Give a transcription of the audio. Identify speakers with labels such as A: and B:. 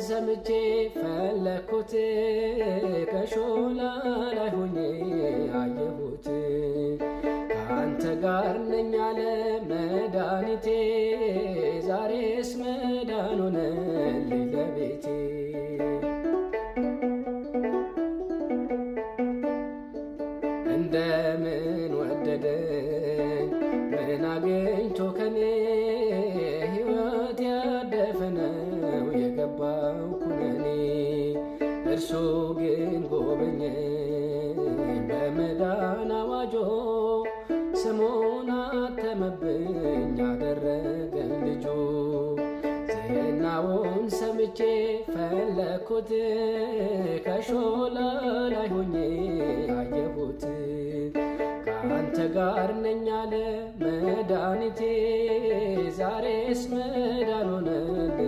A: ሰምቼ ፈለግኩት፣ ከሾላ ላይ ሆኜ አየሁት። ከአንተ ጋር ነኝ አለ መድኃኒቴ፣ ዛሬስ መዳን ሆነልኝ ለቤቴ። እንደምን ወደደኝ ምን አግኝቶ ከኔ፣ ሕይወት ያደፈ ነው የገባው ኩነኔ። እርሱ ግን ጎበኘኝ በመዳን አዋጆ፣ ስሙን አተመብኝ አደረገኝ ልጁ። ዝናውን ሰምቼ ፈለግኩት፣ ከሾላ ላይ ሆኜ አየሁት። ከአንተ ጋር ነኝ አለ መድኃኒቴ፣ ዛሬስ መዳን ሆነልኝ